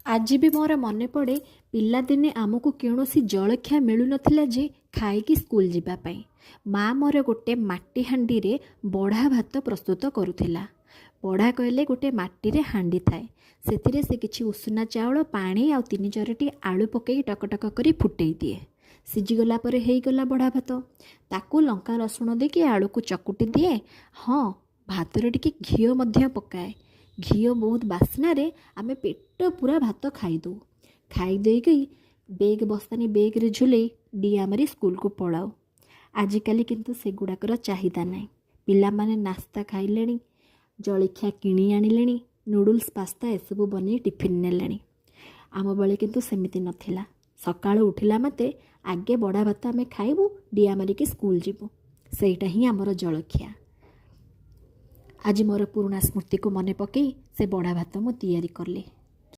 ଆଜି ବି ମୋର ମନେ ପଡ଼େ, ପିଲାଦିନେ ଆମକୁ କୌଣସି ଜଳଖିଆ ମିଳୁନଥିଲା ଯେ ଖାଇକି ସ୍କୁଲ ଯିବା ପାଇଁ। ମା ମୋର ଗୋଟେ ମାଟି ହାଣ୍ଡିରେ ବଢ଼ା ଭାତ ପ୍ରସ୍ତୁତ କରୁଥିଲା। ବଢ଼ା କହିଲେ ଗୋଟେ ମାଟିରେ ହାଣ୍ଡି ଥାଏ, ସେଥିରେ ସେ କିଛି ଉଷୁନା ଚାଉଳ, ପାଣି ଆଉ ତିନି ଚାରୋଟି ଆଳୁ ପକାଇ ଟକଟକ କରି ଫୁଟେଇ ଦିଏ। ସିଝିଗଲା ପରେ ହେଇଗଲା ବଢ଼ା ଭାତ। ତାକୁ ଲଙ୍କା ରସୁଣ ଦେଇକି ଆଳୁକୁ ଚକୁଟି ଦିଏ। ହଁ, ଭାତରେ ଟିକେ ଘିଅ ମଧ୍ୟ ପକାଏ। ଘିଅ ବହୁତ ବାସ୍ନାରେ ଆମେ ପେଟ ପୂରା ଭାତ ଖାଇଦେଉ। ଖାଇ ଦେଇକି ବେଗ୍, ବସ୍ତାନି ବେଗ୍ରେ ଝୁଲେଇ ଡିଆଁ ମାରି ସ୍କୁଲକୁ ପଳାଉ। ଆଜିକାଲି କିନ୍ତୁ ସେଗୁଡ଼ାକର ଚାହିଦା ନାହିଁ। ପିଲାମାନେ ନାସ୍ତା ଖାଇଲେଣି, ଜଳଖିଆ କିଣି ଆଣିଲେଣି, ନୁଡ଼ୁଲ୍ସ, ପାସ୍ତା ଏସବୁ ବନେଇ ଟିଫିନ୍ ନେଲେଣି। ଆମ ବେଳେ କିନ୍ତୁ ସେମିତି ନଥିଲା। ସକାଳୁ ଉଠିଲା ମାତ୍ରେ ଆଗେ ବଢ଼ା ଭାତ ଆମେ ଖାଇବୁ, ଡିଆଁ ମାରିକି ସ୍କୁଲ ଯିବୁ। ସେଇଟା ହିଁ ଆମର ଜଳଖିଆ। ଆଜି ମୋର ପୁରୁଣା ସ୍ମୃତିକୁ ମନେ ପକାଇ ସେ ବଢ଼ା ଭାତ ମୁଁ ତିଆରି କଲି।